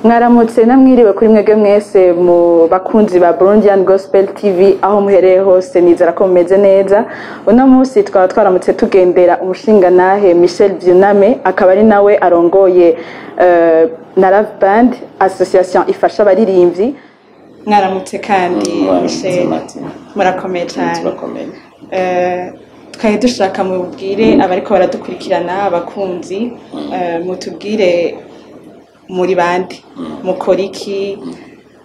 Mwaramutse namwiriwe kuri mwebwe mwese mu bakunzi ba Burundian Gospel TV aho muhereye hose. Nizera ko mumeze neza. Uno munsi twaba twaramutse tugendera umushingantahe Michel Vyuname, akaba ari nawe arongoye na Love Band Association ifasha abaririmbyi. Mwaramutse kandi. Mwaramutse. Michel. Martin. Murakomeye cyane. Turakomeye. Twari dushaka mubwire abariko baradukurikirana, abakunzi, mutubwire muri bande, mukora iki,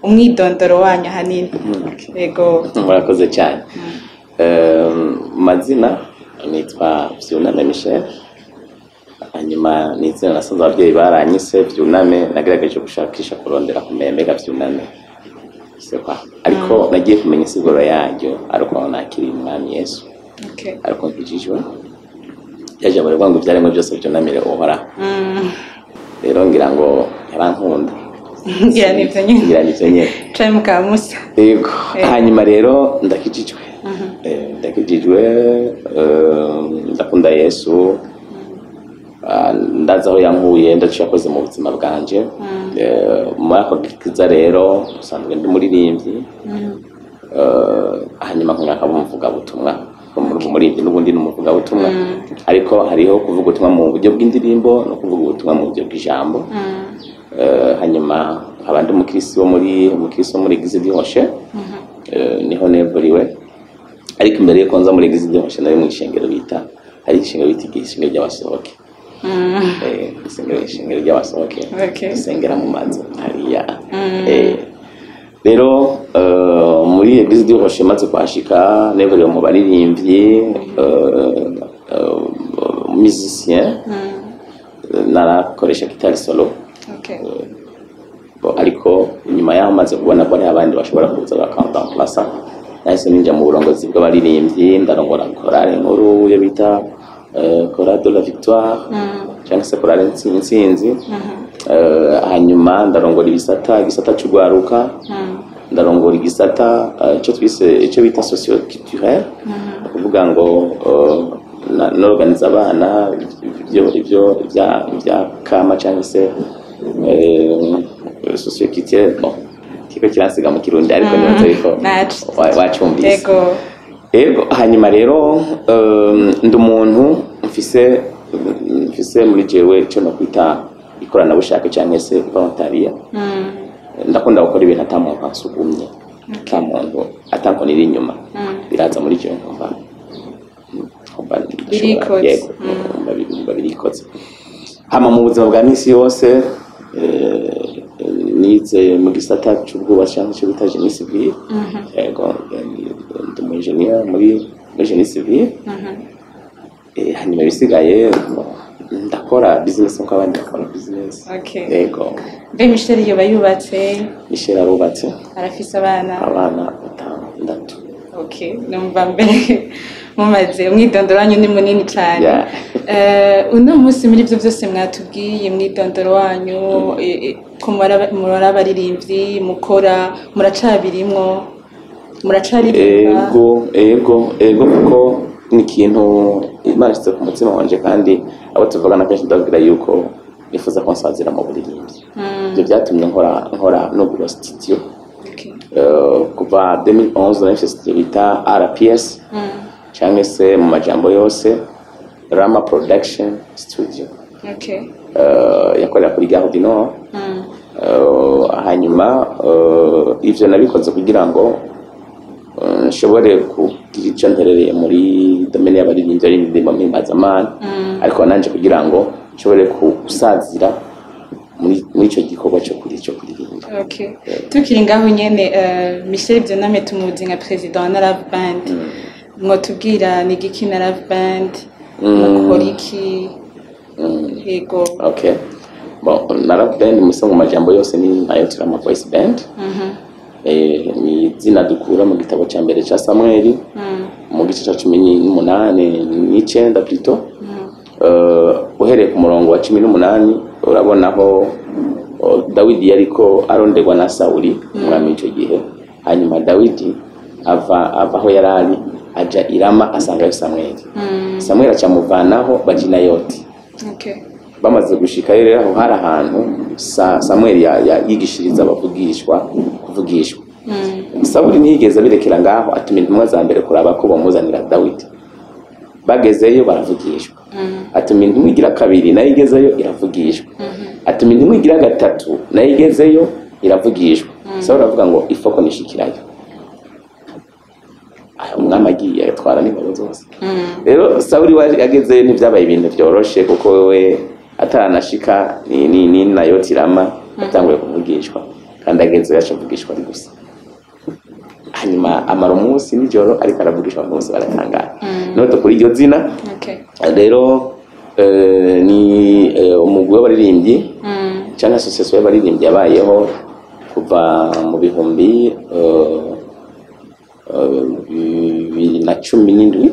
umwidondoro wanyu ahanini. Yego. Murakoze cyane. Mazina nitwa Vyuname Michel. Hanyuma ni izina nasanze ababyeyi baranyise Vyuname. Nagerageje gushakisha, kurondera, kumenya mbega Vyuname c'est quoi, ariko nagiye kumenya insiguro yaryo ariko nakiriye Umwami Yesu, ariko nkijijwe yaje baravuga ngo ivyaremwe byose vyunamire Uhoraho. Rero ngira ngo yarankunda. Ngira nivyo nyene. Ngira nivyo nyene. Canke mukaba musa. Yego. Hanyuma rero ndakijijwe. Ndakijijwe, ndakunda Yesu. Ndazi aho yankuye, ndaco yakoze mu buzima bwanje. Muri ako gakiza rero usanzwe ndi umuririmbyi. Hanyuma nkongera nkaba umuvugabutumwa. Umuririmbyi n'ubundi ni umuvugabutumwa, ariko hariho kuvuga ubutumwa mu buryo bw'indirimbo no kuvuga ubutumwa mu buryo bw'ijambo. Hanyuma nkaba ndi umukirisi wo muri Église du Rocher. Niho nevuriwe, ariko imbere yuko nza muri Église du Rocher nari mu ishengero bita, hari ishengero bita ishengero ry'abasohoke. Ishengero ry'abasohoke. Dusengera mu mazu hariya. Rero muri Église du Rocher maze kuhashika nevuriwe mu baririmbyi, musicien, narakoresha guitare solo. Bo, ariko inyuma yaho maze kubona ko hariho abandi bashobora kuza bakamplasa, nahise ninja mu burongozi bw'abaririmbyi, ndarongora korale nkuru yo bita Chorale de la Victoire cyangwa se korale Intsinzi. Hanyuma ndarongora ibisata, igisata c'ugwaruka, ndarongora igisata ico twise, ico bita socio-culturel, ni ukuvuga ngo norganiza abana ibyo ibya kama cyangwa se socio-culturel. Bon, kiko kiransiga mu Kirundi, ariko nibaza yuko Naco. Wacumvise. Yego. Ego. Hanyuma rero ndi umuntu mfise muri jewe ico no kwita ikoranabushake cyangwa se volontariat. Ndakunda gukora ibintu ata muntu ansugumye, ata muntu atankonira inyuma. Biraza muri jewe nkumva ndashobora. Birikoze. Yego, nkumva birikoze. Hama mu buzima bwa misi yose nize mu gisata c'ubwubatsi cyangwa icyo bita génie civil. Yego, ndi umu ingénieur muri génie civil. Hanyuma ibisigaye ndakora business nkuko abandi bakora business. Yego. Mbe Michel yoba yubatse? Michel arubatse. Arafise abana? Abana 6. Okay, numva mbere mumaze umwidondoro wanyu ni munini cyane. Uno munsi muri ibyo byose mwatubwiye, umwidondoro wanyu, ko muri abaririmbyi, mukora, muracabirimwo, muracaririmba? Ego, kuko ni ikintu Imana ishyize ku mutima wanje, kandi abo tuvugana kenshi ndababwira yuko nifuza ko nsazira mu buririmbyi. Ibyo byatumye nkora nugura studio. Kuva 2011 nari mfise studio bita RPS, cyangwa se mu majambo yose Rama Production Studio. Yakorera kuri Gare du Nord. Hanyuma ivyo nabikoze kugira ngo nshobore kugira icyo nterereye muri domaine y'abaririmbyi, ari indirimbo mpimbazamana, ariko nanje kugira ngo nshobore gusazira muri ico gikorwa cyo kuririmba. Okay. Tukiri ngaho nyene, Michel Vyoname tumuzi nka président wa Narav Band. Mwotubwira ni igiki Narav Band? Mukora iki? Yego. Okay, bon, Narav Band musa mu majambo yose ni nayo Turama Voice Band. Ni izina dukura mu gitabo cya mbere cya Samweli, mu gice cya 18 n'icenda plutôt. Uhereye ku murongo wa 18 urabona aho Dawidi yariko aronderwa na Sawuli, umwami w'ico gihe. Hanyuma Dawidi ava aho yari ari aja i Rama, asangayo Samweli. Samweli acamuvanaho baja i Nayoti. Bamaze gushikayo rero, aho hari ahantu Samuel yigishiriza abavugishwa kuvugishwa. Sawuli ntiyigeze abirekera ngaho, atuma intumwa za mbere kuraba ko bamuzanira Dawidi. Bagezeyo baravugishwa. Atuma intumwa igira kabiri, nayo igezeyo iravugishwa. Atuma intumwa igira gatatu, nayo igezeyo iravugishwa. Sawuli aravuga ngo ifoko nishikirayo. Aya, umwami agiye atwara n'ingabo zose. Rero Sawuli agezeyo ntibyabaye ibintu byoroshe, kuko we ataranashika ni Nayoti Rama yatanguye kuvugishwa, kandi agezeyo aca avugishwa ari gusa. Hanyuma amara umunsi nijoro ariko aravugishwa, abantu bose baratangara. None kuri iryo zina rero ni umugwi w'abaririmbyi cyangwa association y'abaririmbyi yabayeho kuva mu bihumbi 2017.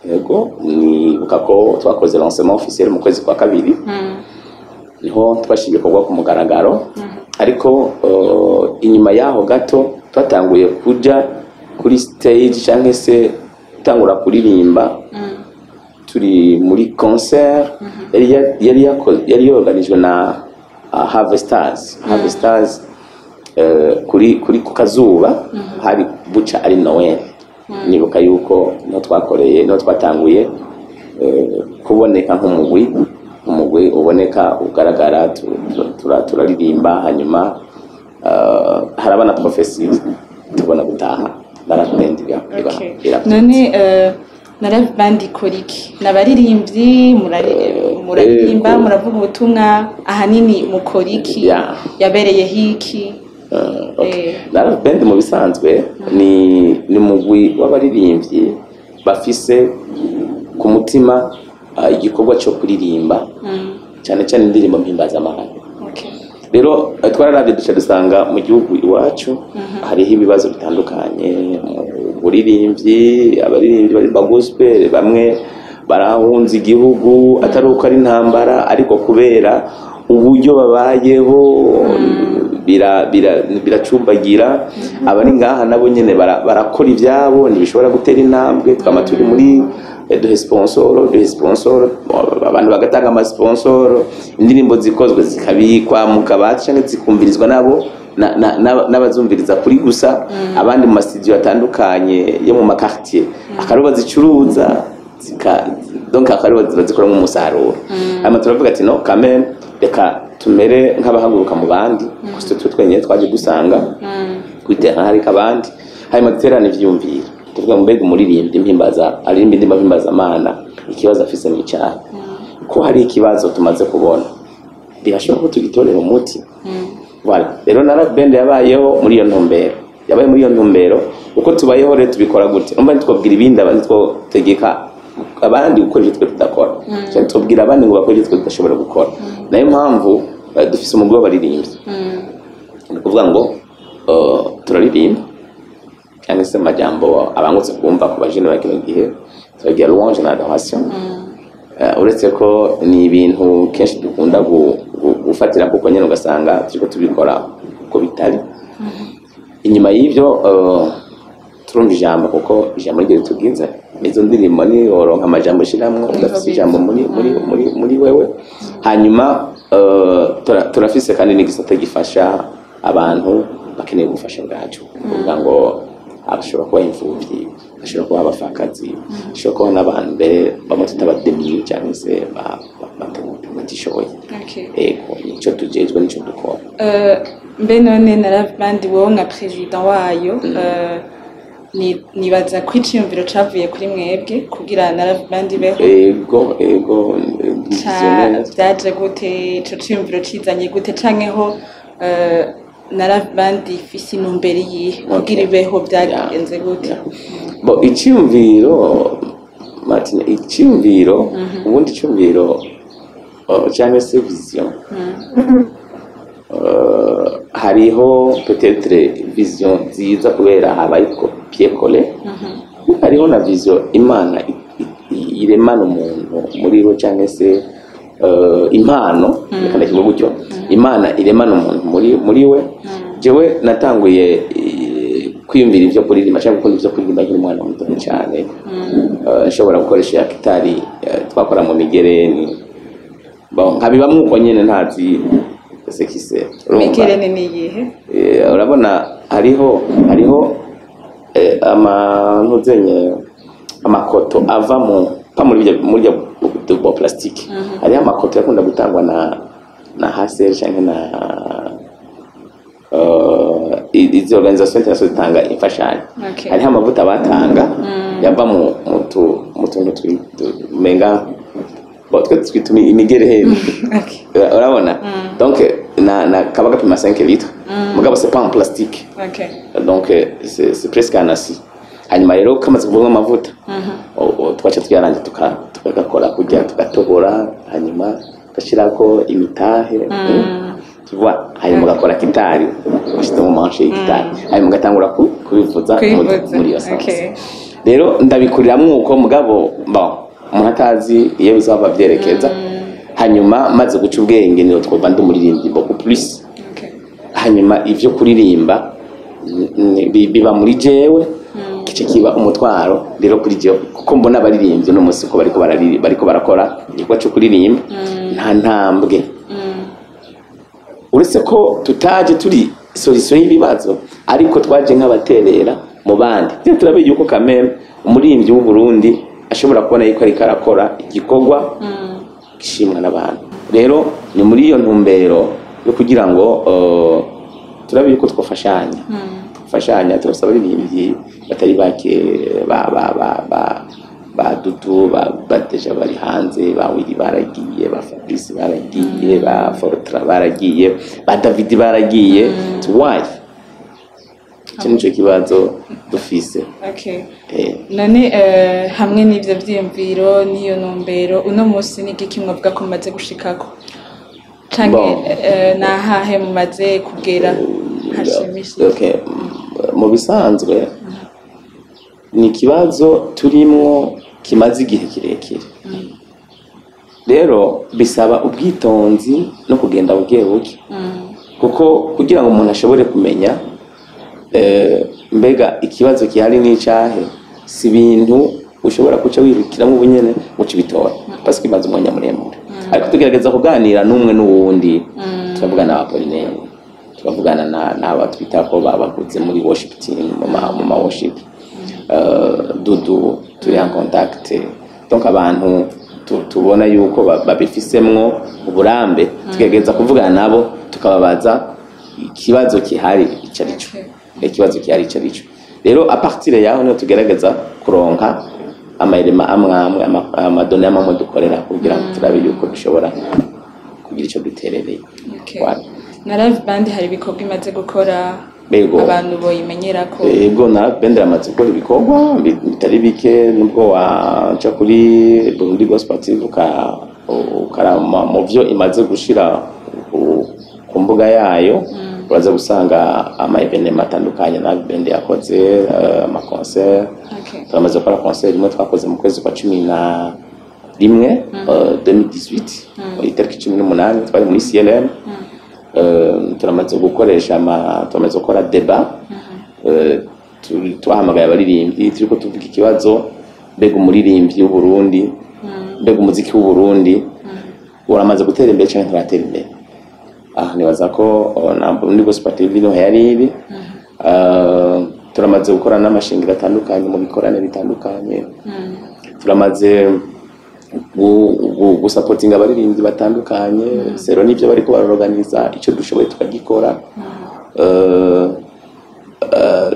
Yego, nibuka ko twakoze lancement officiel mu kwezi kwa kabiri, niho twashyira ibikorwa ku mugaragaro. Ariko inyuma yaho gato twatanguye kuja kuri stage cyangwa se gutangura kuririmba turi muri concert yari yoganijwe na Harvesters. Harvesters kuri ku kazuba, hari buca ari Noel. Nibuka yuko niho twakoreye, niho twatanguye kuboneka nk'umugwi, umugwi uboneka ugaragara. Turaririmba, hanyuma haraba na prophétie, tubona gutaha barapendiga. None na live band ikora iki? N'abaririmbyi muraririmba, muravuga ubutumwa, ahanini mukora iki? Yabereyeho iki? Okay. Na live band mu bisanzwe ni mugwi w'abaririmbyi bafise ku mutima igikorwa cyo kuririmba, cyane cyane indirimbo mpimbazamahanga. Rero twararavye, duca dusanga mu gihugu iwacu hariho ibibazo bitandukanye mu buririmbyi. Abaririmbyi baririmba gospel bamwe barahunze igihugu, atari uko ari intambara, ariko kubera uburyo babayeho biracumbagira. Abari ngaha nabo nyene barakora ivyabo, ntibishobora gutera intambwe. Twama turi muri duhe sponsor, duhe sponsor, abantu bagatanga amasponsoro, indirimbo zikozwe zikabikwa mu kabati canke zikumvirizwa nabo n'abazumviriza kuri gusa. Abandi mu masitudiyo atandukanye yo mu maquartier akaribo bazicuruza, donc akaribo bazikoramo umusaruro. Hanyuma turavuga ati no quand même, reka tumere nk'abahaguruka mu bandi, gusa twe twenyine twaje dusanga kwitera hariko abandi. Hanyuma duterane ivyiyumviro, tuvuga ngo mbega umuririmbyi mpimbaza aririmba indirimbo mpimbazamana ikibazo afise ni icyaha? Ko hari ikibazo tumaze kubona, birashoboka ko tugitorera umuti. Voilà. Rero na live band yabayeho muri iyo ntumbero, yabaye muri iyo ntumbero. Uko tubayeho rero tubikora gute? Umva, ntitwabwira ibindi abandi, twotegeka abandi gukora ibyo twe tudakora, cyangwa tubwira abandi ngo bakore ibyo twe tudashobora gukora. Nayo mpamvu dufise umugwi w'abaririmbyi. Ni ukuvuga ngo turaririmba, cyangwa se mu majambo abangutse kumva ku bajene ba kino gihe, turagira louange na adoration. Uretse ko ni ibintu kenshi dukunda gufatira, kuko nyine ugasanga turiko tubikora uko bitari. Inyuma y'ivyo turumva ijambo, kuko ijambo niryo ritugize. Izo ndirimbo ni woronka amajambo ushiramwo udafise ijambo muri wewe. Hanyuma turafise kandi n'igisata gifasha abantu bakeneye ubufasha bwacu, kuvuga ngo ashobora kuba imfuvyi, ashobora kuba abapfakazi, ashobora kuba n'abantu mbere bamwe tutabademiye cyangwa se batishoboye. Ego, nico tujejwe, nico dukora. Mbe none na live band, wowe nka président wayo, nibaza ko iciyumviro cavuye kuri mwebwe kugira na live band ibeho? Ego. Visionnaire. Vyaje gute? Ico ciyumviro cizanye gute, canke ho na live band ifise intumbero iyihe kugira ibeho? Vyagenze gute? Yeah. Bo, icyumviro, Martin, icyumviro, ubundi icyumviro cyangwa se vision, hariho peut-être vision nziza kubera habaye copier-coller, hariho na vision Imana iremana umuntu muri we, cyangwa se impano, reka ndakivuga gutyo, Imana iremana umuntu muri we. Jewe natanguye kwiyumvira ibyo kuririmba cyangwa gukunda ibyo kuririmba nkiri umwana muto cyane. Nshobora gukoresha ya gitari, twakora mu migereni. Bon, nkabibamwo uko nyene, ntazi ce qui c'est. Urumva? Migereni ni iyihe? Urabona hariho amantuzenye, amakoto ava mu pa muri bya bwa plastique. Hariho amakoto yakunda gutangwa na HCR canke na izi organisation internationale zitanga imfashanyo. Hariho amavuta batanga yava mu tuntu menga bo twe twita imigereheri. Urabona, donc na kaba gapima 5 litres, mugabo c'est pas en plastique. Donc c'est presque un acier. Hanyuma rero kamaze kuvamo amavuta, twaca tuyarangiza, tukagakora kurya, tugatobora, hanyuma tugashyirako imitahe, tu vois, hanyuma ugakora gitari, ugashyizemo manche y'igitari, hanyuma ugatangura kubivuza Kubivuza. muri iyo sens. Rero ndabikuriramwo uko, mugabo bon, umuntu atazi iyo bizaba vyerekeza. Hanyuma maze guca ubwenge, niyo twumva ndi umuririmbyi beaucoup plus. Hanyuma ivyo kuririmba biba muri jewe, kice kiba umutwaro rero kuri jewe, kuko mbona abaririmbyi uno munsi ko bariko bariko barakora igikorwa co kuririmba, nta ntambwe, uretse ko tutaje turi solution y'ibibazo, ariko twaje nk'abaterera mu bandi. Rero turabe yuko kameme umuririmbyi w'u Burundi ashobora kubona yuko ariko arakora igikorwa gishimwa n'abantu. Rero ni muri iyo ntumbero yo kugira ngo turabe yuko twafashanya. Turasaba abaririmbyi batari bake, ba Dudu, ba déjà bari hanze, ba Willy baragiye, ba Fabrice baragiye, ba Fortra baragiye, ba David baragiye. Why? Icyo nico kibazo dufise. None hamwe n'ivyo vyiyumviro n'iyo ntumbero, uno munsi ni igiki mwavuga ko mumaze gushikako, canke Bon. Nahahe mumaze kugera hashimishije? Okay. Mu bisanzwe ni ikibazo turimwo kimaze igihe kirekire. Rero bisaba ubwitonzi no kugenda buke buke, kuko kugira ngo umuntu ashobore kumenya mbega ikibazo gihari n'icahe, si ibintu ushobora kuca wirukiramo ubunyene uca ibitora, parce que bimaze umwanya muremure. Ariko tugerageza kuganira n'umwe n'uwundi, turavugana na Apollinaire, turavugana n'aba twita ko babakuze muri worship team, mu ma worship, Dudu turi en contact. Donc abantu tubona yuko babifisemwo uburambe, tugerageza kuvugana nabo, tukababaza ikibazo gihari ico ari cyo. Ikibazo gihari ico ari cyo. Rero à partir yaho niho tugerageza kuronka ama éléments amwe amwe, ama données amwe amwe dukorera kugira ngo turabe yuko dushobora kugira ico duterereye. Voilà. Na live band hari ibikorwa imaze gukora abantu boyimenyerako? Ego, na band iramaze gukora ibikorwa bitari bike. Nubwo waca kuri Burundi Gospel TV ukarama mu vyo imaze gushira ku mbuga yayo, uraza gusanga ama événements atandukanye na band yakoze, ama concert. Turamaze gukora concert imwe twakoze mu kwezi kwa 11, 2018, itariki 18, twari muri CLM. Turamaze gukoresha ama turamaze gukora débat. Twahamagaye abaririmbyi, turiko tuvuga ikibazo: mbega umuririmbyi w'Uburundi, mbega umuziki w'Uburundi uramaze gutera imbere canke nturatera imbere? Ah, nibaza ko na Burundi Gospel TV niho yari iri. Turamaze gukora n'amashingiro atandukanye mu bikorane bitandukanye. Turamaze gusapotinga abaririmbyi batandukanye sero n'ibyo bariko barorganiza, icyo dushoboye tukagikora.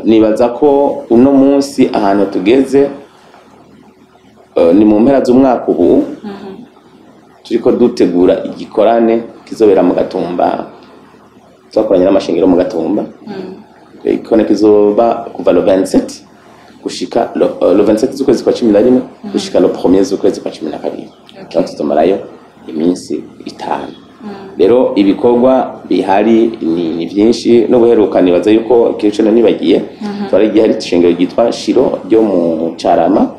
Nibaza ko uno munsi ahantu tugeze, ni mu mpera z'umwaka ubu, turiko dutegura igikorane kizobera mu Gatumba, twakoranye n'amashengero mu Gatumba. Igikorane kizoba kuva le 27 gushika le 27 z'ukwezi kwa 11 gushika le 1er z'ukwezi kwa 12. Donc tuzomarayo iminsi 5. Rero ibikorwa bihari ni byinshi. N'ubuheruka nibaza yuko kenshi nibagiye, twaragiye hari ishengero ryitwa Shiro ryo mu Carama,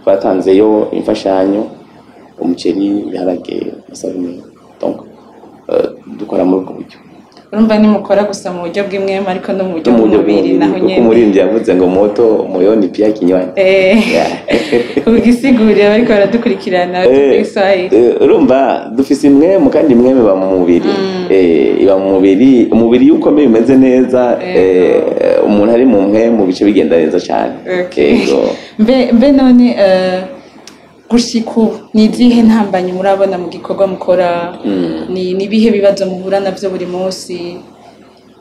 twatanzeyo imfashanyo, umuceri, ibiharage, amasabune. Donc dukora muri ubwo buryo. Urumva nimukora gusa mu buryo bw'impwemu, ariko no mu buryo No mu buryo bw'umubiri naho bw'umubiri, kuko nyene. Umuririmbyi yavuze ngo moto moyoni pia kinywani. Yeah. Ugisigurira bariko baradukurikirana Igiswahili. Urumva dufise impwemu, kandi impwemu iba mu mubiri. Iba mu mubiri. Umubiri iyo ukomeye, umeze neza, umuntu ari mu mpwemu, bice bigenda neza cyane. Yego. Mbe none gushika ubu ni izihe ntambanyi murabona mu gikorwa mukora? Ni ibihe bibazo muhura navyo buri munsi?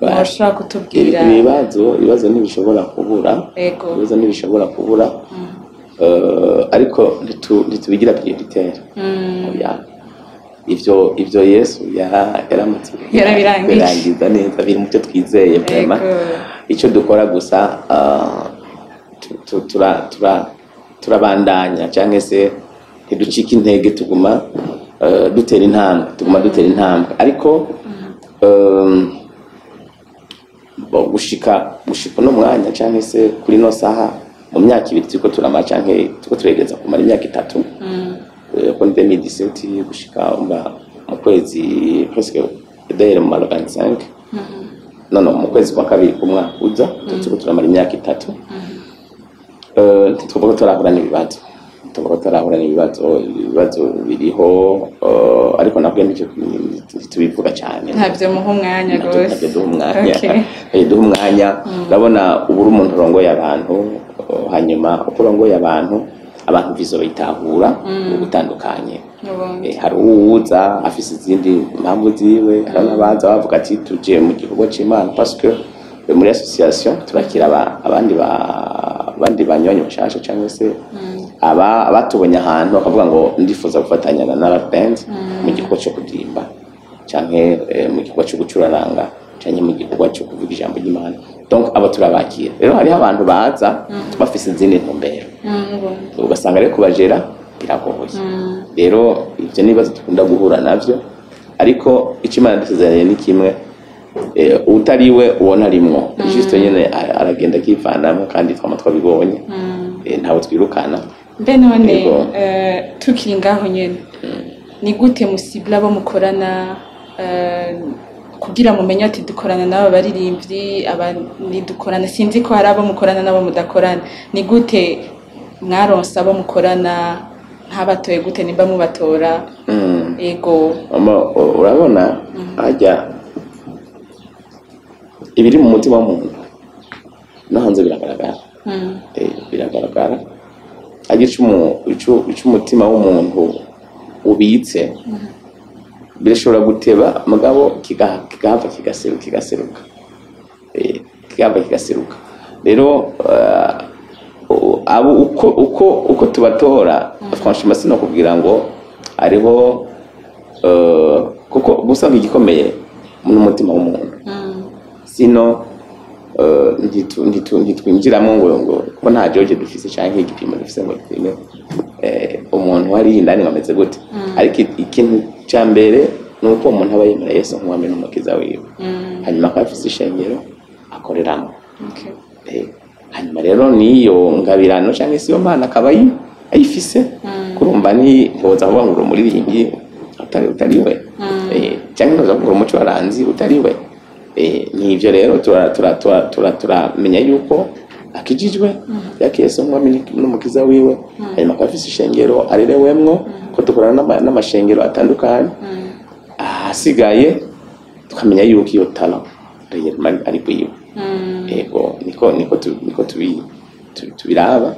Mwashobora kutubwira? Ibibazo ntibishobora kubura. Ibibazo ntibishobora kubura. Ariko ntitubigira prioritaire. Oya. Ivyo Yesu yaramatse Yarabirangije. Kubirangiza neza, biri mu byo twizeye vraiment. Icyo dukora gusa, turabandanya cyangwa se ntiducika intege, tuguma dutera intambwe, tuguma dutera intambwe. Ariko bo, gushika uno mwanya cyangwa se kuri no saha, mu myaka 2 turiko turamara, canke turiko turegereza kumara imyaka 3, ko ni 2017 gushika umva mu kwezi presque, d'ailleurs mu ma 25, no mu kwezi kwa kabiri k'umwaka uza turiko turamara imyaka 3. Ntitwovuga ko turahura n'ibibazo, tuvuga ko turahura n'ibibazo. Ibibazo biriho, ariko nabwo ntitubivuga cyane. Ntabyo muha umwanya Ntabyo rwose. Ntabyo duha umwanya. Ntabyo duha umwanya. Urabona, ubu uri umuntu urongoye abantu, hanyuma uko urongoye abantu, abantu vizo bayitahura ugutandukanye. N'ubundi. Hari uwuza afise izindi mpamvu ziwe, hari n'abaza bavuga ati tuje mu gikorwa c'Imana, parce que muri association turakira abandi banywanyi bashasha, cyangwa se aba abatubonye ahantu bakavuga ngo ndifuza gufatanya na Nara Band mu gikorwa cyo kuririmba, canke mu gikorwa cyo gucuraranga, canke mu gikorwa cyo kuvuga ijambo ry'Imana. Donc abo turabakira. Rero hariho abantu baza bafise izindi ntumbero, N'ubundi. ugasanga rero kubajera biragoye. Rero ibyo ni ibibazo dukunda guhura navyo, ariko icyo Imana dusezeraniye ni kimwe: utari we ubona arimwo, juste nyene aragenda akivanamwo, kandi twama twabibonye. Ntawe twirukana. Mbe none Yego. tukiri ngaho nyene, ni gute musibla abo mukorana, kugira mumenye ati dukorana n'aba baririmbyi, aba ntidukorana? Sinzi ko hari abo mukorana n'abo mudakorana. Ni gute mwaronse abo mukorana? Ntabatoye gute nimba mubatora? Ego. Urabona hajya ibiri mu mutima w'umuntu no hanze biragaragara. Biragaragara. Ariko ico umutima w'umuntu ubitse birashobora guteba, mugabo kigahava kigaseruka, kigahava kigaseruka. Rero abo uko tubatora, franchement sinokubwira ngo hariho, kuko gusanga igikomeye n'umutima w'umuntu. Sino ntitwinjiramo ngo kuko nta jauge dufise canke igipimo dufise ngo dupime umuntu hari indani ngo ameze gute. Ariko ikintu ca mbere ni uko umuntu aba yemera Yesu nk'umwami n'umukiza wiwe, hanyuma akaba afise ishengero akoreramo. Hanyuma rero niyo ngabirano canke se iyo mpano akaba ayifise. Kurumva ni ntiwoza kuvuga ngo uri umuririmbyi utari we, canke ntiwoza kuvuga ngo uri umucuraranzi utari we. Ni ivyo rero turamenya yuko akijijwe, yakiriye Yesu nk'umwami n'umukiza wiwe, hanyuma akaba afise ishengero arerewemwo, ko dukorana n'amashengero atandukanye. Ahasigaye tukamenya yuko iyo talent ari bwiwe. Ego, niko tubiraba.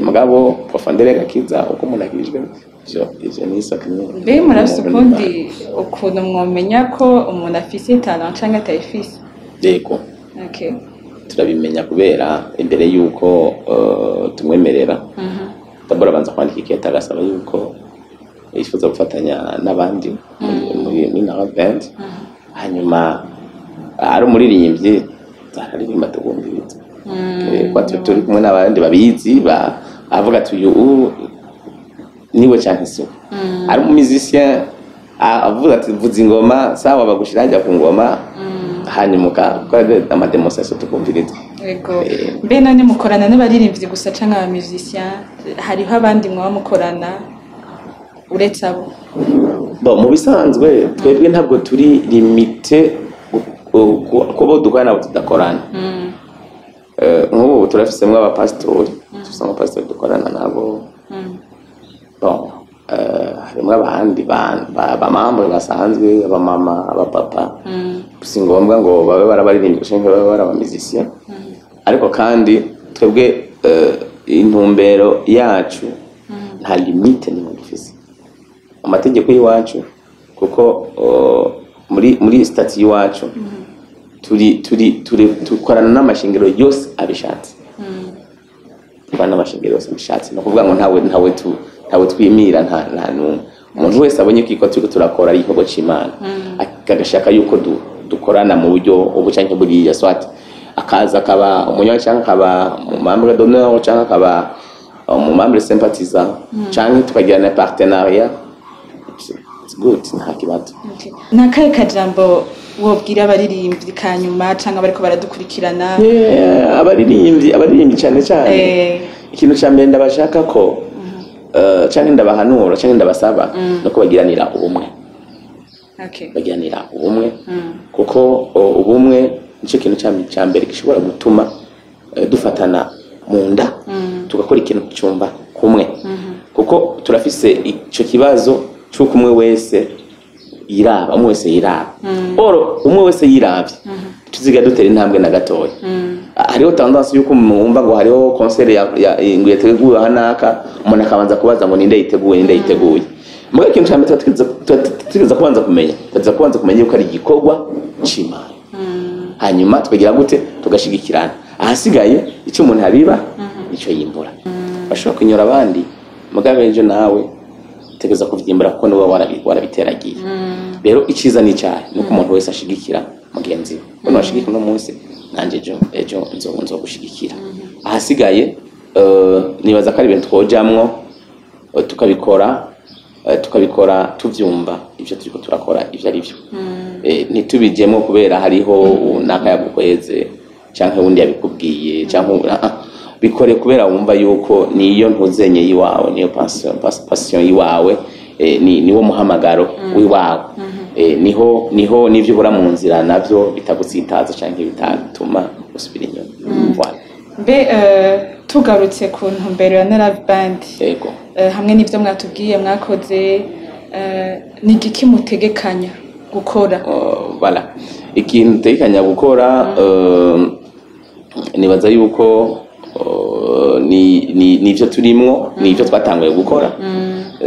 Mugabo profondeur y'agakiza, uko umuntu akijijwe, ivyo ni isoko nyene. Mbe murafise ukundi ukuntu mwomenya ko umuntu afise talent canke atayifise? Yego. Turabimenya kubera imbere yuko tumwemerera, d'abord abanza kwandika ikete, agasaba yuko yifuza gufatanya n'abandi muri Nara Band. Hanyuma ari umuririmbyi, araririmba tukumviriza. Kwa turi kumwe n'abandi babizi, avuga ati uyu niwe canke si we. Ari umu musicien, avuga ati vuza ingoma, sawa, bagushira hajya ku ngoma, hanyuma ukora ama démonstration tukumviriza. Ego. Mbe none mukorana n'abaririmbyi gusa canke aba musicien? Hariho abandi mwaba mukorana uretse abo? Bon, mu bisanzwe twebwe ntabwo turi limité. Kubo dukorana nabo tudakorana. Nk'ubu turafisemwo abapasitori, tufise abapasitori dukorana nabo. Bon, harimwo abandi ba membres basanzwe, abamama, abapapa. Si ngombwa ngo babe barabaririmbyi canke babe bari aba musiciens, ariko kandi twebwe intumbero yacu nta limite nimwe dufise mu mategeko y'iwacu, kuko muri statut y'iwacu turi dukorana n'amashengero yose abishatse. Dukorana n'amashengero yose abishatse, ni ukuvuga ngo ntawe twimira, nta n'umwe. Umuntu wese abonye ko iko turiko turakora ari igikorwa c'Imana, agashaka yuko dukorana mu buryo ubu canke buriya, soit akaza akaba umunywanyi, canke akaba mu membre d'honneur, canke akaba mu membre sympathisant, canke tukagirana partenariat, it's good, nta kibazo. Okay. Ni akahe kajambo wobwira abaririmbyi kanyuma canke abariko baradukurikirana? Yeah, abaririmbyi cyane cyane, ikintu cya mbere ndabashaka ko canke ndabahanura canke ndabasaba no bagiranira ubumwe. Bagiranira ubumwe, kuko ubumwe nicyo kintu cya mbere gishobora gutuma dufatana mu nda, tugakora ikintu cyumva kumwe, kuko turafise ico kibazo c'uko umwe wese yiraba, umwe wese yiraba. Oro umwe wese yiravye, tuziga dutera intambwe na gatoya. Hariho tendance yuko mwumva ngo hariho concert ya ngo yateguwe hanaka, umuntu akabanza kubaza ngo ninde yiteguye, ninde yiteguye. Muga ikintu cya mbere tuba tutegereza kubanza kumenya, tutegereza kubanza kumenya yuko ari igikorwa c'Imana, hanyuma tukagira gute? Tugashigikirana. Ahasigaye icyo umuntu abiba icyo yimbura. Bashobora kunyura abandi, mugabe ejo nawe utegereza kuvyimbura, kuko niwe warabiteragiye. Rero iciza ni icyaha nuko umuntu wese ashigikira mugenzi we. Uno washigikira uno munsi, nanjye ejo nzogushigikira. Ahasigaye nibaza ko ari ibintu twojamwo, tukabikora tuvyumva ivyo turiko turakora ivyo ari vyo. Ntitubijemwo kubera hariho naka yagukweze canke wundi yabikubwiye canke bikore kubera wumva yuko niyo ntuzenye yiwawe, niyo passion yiwawe, niwo muhamagaro wiwawe. Niho nivyo uhora mu nzira navyo bitagutsitaza canke bitatuma usubira inyuma. Voilà. Mbe tugarutse ku ntumbero ya Nerav Band, Yego. Hamwe n'ivyo mwatubwiye mwakoze, ni igiki mutegekanya gukora? Voilà, ikintu utegekanya gukora, nibaza yuko ni nivyo turimwo, nivyo twatanguye gukora.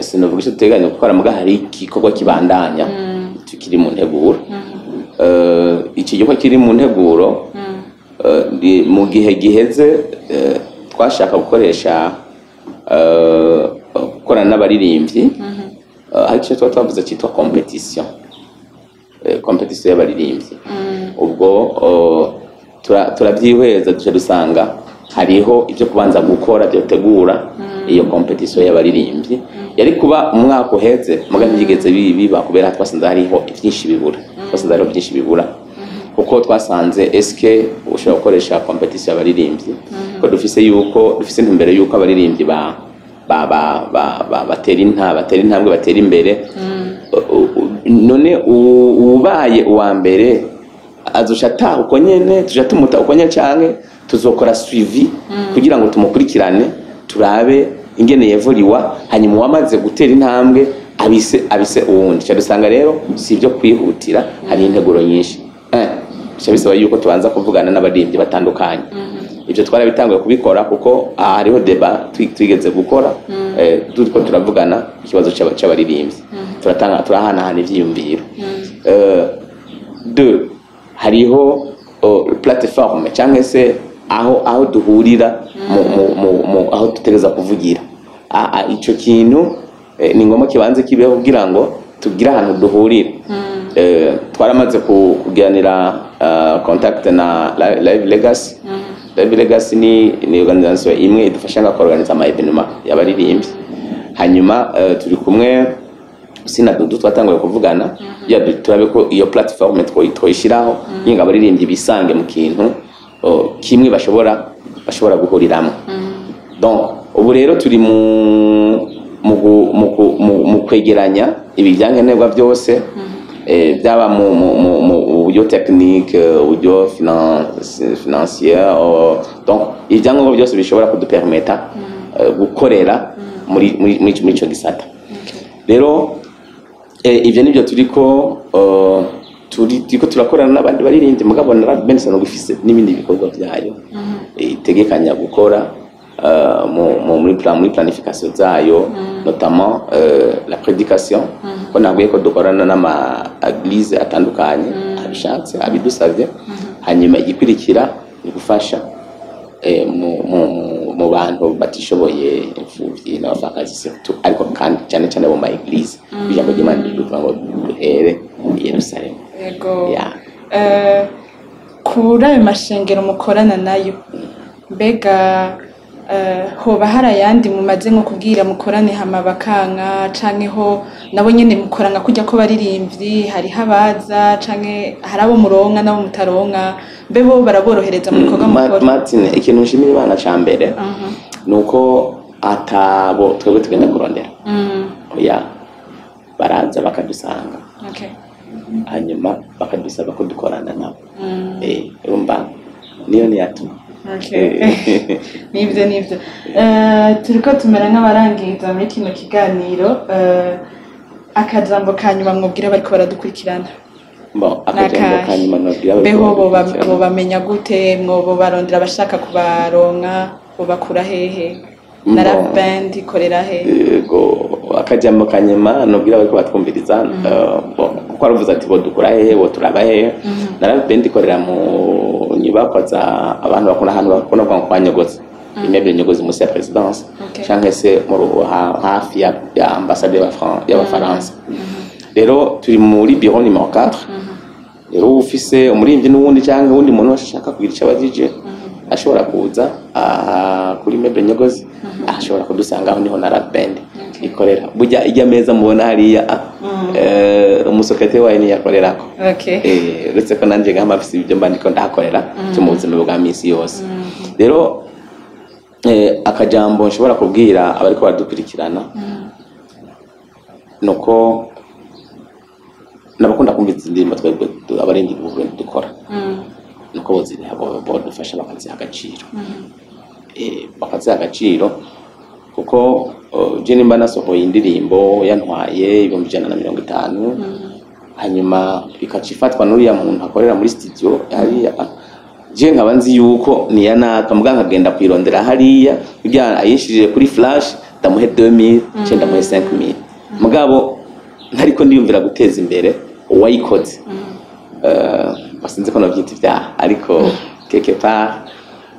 Sinovuga icyo duteganya gukora, muga hari igikorwa kibandanya tukiri mu nteguro. Iki gikorwa kiri mu nteguro, mu gihe giheze twashaka gukoresha gukorana n'abaririmbyi. Hari icyo tuba twavuze cyitwa compétition, compétition y'abaririmbyi. Ubwo turabyihweza, duce dusanga hariho ibyo kubanza gukora byotegura iyo compétition y'abaririmbyi yari kuba umwaka uheze, muga ntibyigeze biba kubera twasanze hariho byinshi bibura. Twasanze hariho byinshi bibura, kuko twasanze eske ushobora gukoresha compétition y'abaririmbyi ko dufise yuko dufise intumbero yuko abaririmbyi ba ba ba ba, ba batera intambwe, batera imbere. None ubaye uwa mbere azoca ataha uko nyene, tuja tumuta uko nyene, canke tuzokora suivi kugira ngo tumukurikirane, turabe ingene yevuriwa, hanyuma uwamaze gutera intambwe abise uwundi? Ca dusanga rero si ibyo kwihutira, hari integuro nyinshi. Bica bisaba yuko tubanza kuvugana n'abaririmbyi batandukanye. Ibyo twarabitanguye kubikora, kuko aha hariho débat twigeze gukora, turiko turavugana ikibazo c'abaririmbyi, turatanga, turahanahana ivyiyumviro. Deux, hariho plateforme cyangwa se aho duhurira mu aho dutegereza kuvugira. Ico kintu ni ngombwa kibanze kibeho kugira ngo tugire ahantu duhurira. Twaramaze kugiranira contact na Live Legacy. Live Legacy ni organisation imwe idufasha nka kuorganiza ama événements y'abaririmbyi. Hanyuma turi kumwe sina Dudu, twatanguye kuvugana ya turabe ko iyo plateforme twoyishiraho yinga abaririmbyi bisange mu kintu kimwe bashobora guhuriramo. Donc ubu rero turi mu mu gu- mu ku- mu- mu kwegeranya ibi byankenerwa byose. Byaba mu buryo technique, uburyo financier, donc ibyangombwa byose bishobora kudupermeta gukorera muri ico gisata. Rero ivyo nivyo turiko turakorana n'abandi baririmbyi, mugabo na Love Band isanzwe ifise n'ibindi bikorwa vyayo itegekanya gukora muri planification zayo, notamment la prédication, ko nabwiye ko dukorana n'ama église atandukanye abishatse, abidusavye. Hanyuma igikurikira ni gufasha mu bantu batishoboye, imfuvyi n'abapfakazi surtout, ariko kandi cyane cyane mu ma église. Ijambo ry'Imana rivuga ngo duhere i Yerusalemu. Yego. Yeah. Kuri ayo mashengero mukorana nayo, mbega hoba hari ayandi mumaze nko kubwira mukorane hama bakanka, canke ho nabo nyene mukora nka kurya ko baririmbyi, hariho abaza canke hari abo muronka n'abo mutaronka? Mbe bo baraborohereza mu bikorwa mukora? Martin, ikintu nshimira Imana ca mbere ni uko atabo twebwe tugenda kurondera. Oya, baraza bakadusanga, hanyuma bakadusaba ko dukorana nabo. Urumva niyo niyatuma. Okay. Nibyo, turiko tumera nk'abarangiza muri kino kiganiro. Akajambo ka nyuma mwobwira bariko baradukurikirana? Bon, akajambo Nakahe? ka nyuma nabwira bariko Mbeho baradukurikirana. bobamenya gute? Mwobo barondera abashaka kubaronka, bobakura hehe? Na Bon. Love Band ikorera he? Yego, akajambo ka nyuma nubwira bariko batwumviriza, bon, kuko aravuze ati bodukura hehe, boturaba hehe, na Love Band ikorera mu nyubakwa za abantu bakunda, ahantu bakunda kuvuga ngo kwa Nyogozi, immeuble Nyogozi, munsi ya présidence, canke se hafi ya ambassade y'Abafaransa. Rero turi muri bureau numéro 4. Rero ufise umuririmbyi n'uwundi cyangwa uwundi muntu wese ashaka kugira icyo abajije, ashobora kuza aha kuri immeuble Nyogozi, ashobora kudusangaho, niho na Love Band ikorera. Burya ijya meza mubona hariya, umusecrétaire wayo niyo akorerako. Uretse ko nanjye nkama mfise ibyo mba ndiko ndahakorera cyo mu buzima bwa misi yose. Rero akajambo nshobora kubwira abariko baradukurikirana nuko nabakunda kumva izi ndirimbo twebwe abaririmbyi b'Uburundi dukora, nuko boziriha, bodufasha bakaziha agaciro, bakaziha agaciro, kuko je nimba nasohoye indirimbo yantwaye 150,000, hanyuma ikaca ifatwa n'uriya muntu akorera muri studio hariya, je nkaba nzi yuko niya naka, mbwa nkagenda kwirondera hariya kugira ayishirire kuri flash, ndamuhe 2000 ce ndamuhe 5000, mugabo ntariko ndiyumvira guteza imbere uwayikoze. Basinzi ko navyita ivyaha, ariko quelque part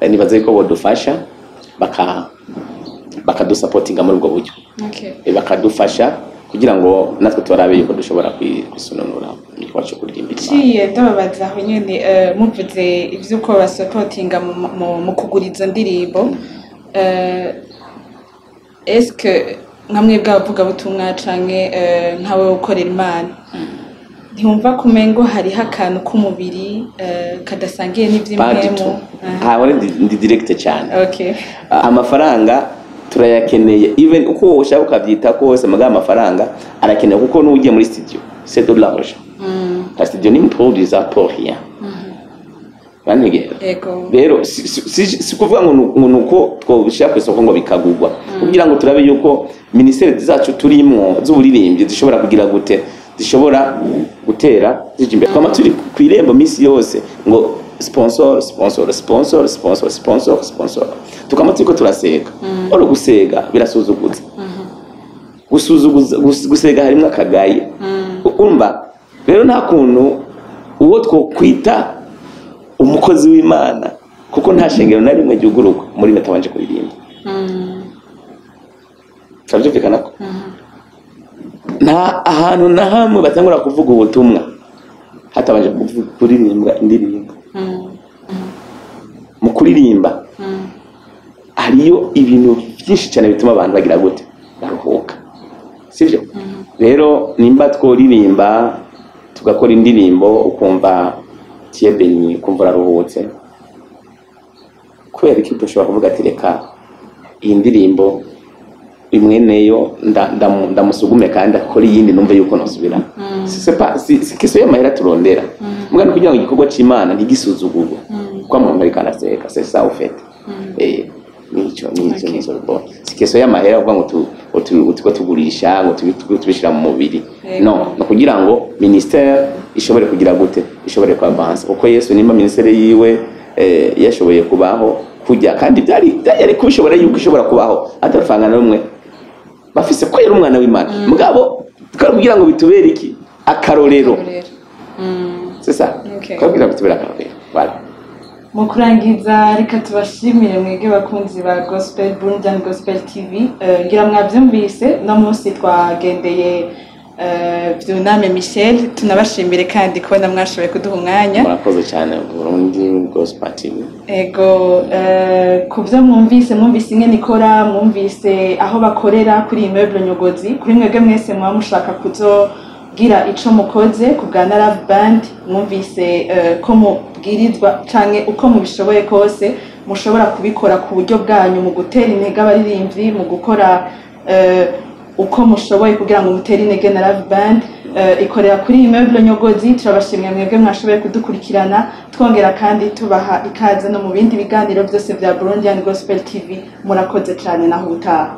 nibaza yuko bodufasha bakadusapotinga muri ubwo buryo. Bakadufasha kugira ngo natwe turabe yuko dushobora kwisununura mu gikorwa cyo kuririmba Imana. Ciye ndababaza aho nyene, muvuze ivy'uko basapotinga mu kugura izo ndirimbo, est-ce que nka mwebwe abavugabutumwa canke nkawe ukorera Imana, ntiwumva kumengo hariho akantu k'umubiri kadasangiye Pas du n'ivy'impwemu? tout. Aha ndi direct cyane. Amafaranga turayakeneye, even uko wowe ushaka ukabyita kose, mugabo amafaranga arakenewe, kuko n'ugiye muri studio, c'est de l'argent. La studio ni produisa pour rien, bantegera. Ego. Rero si kuvuga ngo nuko twobishyira ku isoko ngo bikagugwa, kugira ngo turabe yuko ministère zacu turimwo z'uburirimbyi zishobora kugira gute, zishobora gutera zija imbere. Twama turi ku irembo misi yose ngo sponsor, sponsor, sponsor, sponsor, sponsor, sponsor, tukama turiko turasega. Oro gusega birasuzuguza, gusuzuguza, gusega harimo akagaye. Urumva rero nta kuntu uwo twokwita umukozi w'Imana, kuko nta shengero na rimwe ryugururwa muri batabanje kuririmba. Turabyumvikana ko nta ahantu na hamwe batangura kuvuga ubutumwa hatabanje kuririmbwa indirimbo. Mu kuririmba hariyo ibintu byinshi cyane bituma abantu bagira gute, baruhuka, sibyo? Rero nimba tworirimba, tugakora indirimbo, ukumva tiyebeni, ukumva uraruhutse, kubera iki udashobora kuvuga ati reka iyi ndirimbo Imweneyo ndamusugume kandi akora iyindi, numve yuko nosubira. C'est pas si question y'amahera turondera, mbwa ni kugira ngo igikorwa c'Imana ntigisuzugurwe, kwa muntu ariko araseka. C'est ça au fait. Nico nico. Bon, si question y'amahera uvuga ngo tu ngo tuko tugurisha, ngo tubishira mu mubiri. Yego. No, no kugira ngo ministère ishobore kugira gute, ishobore ku avancer, kuko Yesu nimba ministère yiwe yashoboye kubaho kujya, kandi byari yari kubishobora yuko ishobora kubaho atarafanga na rumwe bafise, ko yari umwana w'Imana. Mugabo twari kugira ngo bitubere iki? Akarorero. C'est ça. Twari kugira ngo bitubere akarorero, voilà. Mu kurangiza, reka tubashimire mwebwe bakunzi ba Gospel Burundian Gospel TV. Ngira mwabyumvise, no munsi twagendeye Vyuname Michel. Tunabashimire kandi kubona mwashoboye kuduha umwanya. Murakoze cyane, Burundi Gospel TV. Ego, ku byo mwumvise, mwumvise ingene ikora, mwumvise aho bakorera kuri immeuble Nyogozi. Kuri mwebwe mwese muba mushaka kuzogira ico mukoze ku bwa Narav Band, mwumvise ko mubwirizwa canke uko mubishoboye kose mushobora kubikora ku buryo bwanyu, mu gutera intege abaririmbyi, mu gukora uko mushoboye kugira ngo mutere intege na Love Band. Ikorera kuri immeuble Nyogozi. Turabashimiye mwebwe mwashoboye kudukurikirana, twongera kandi tubaha ikaze no mu bindi biganiro byose bya Burundian Gospel TV. Murakoze cyane, naho ubutaha.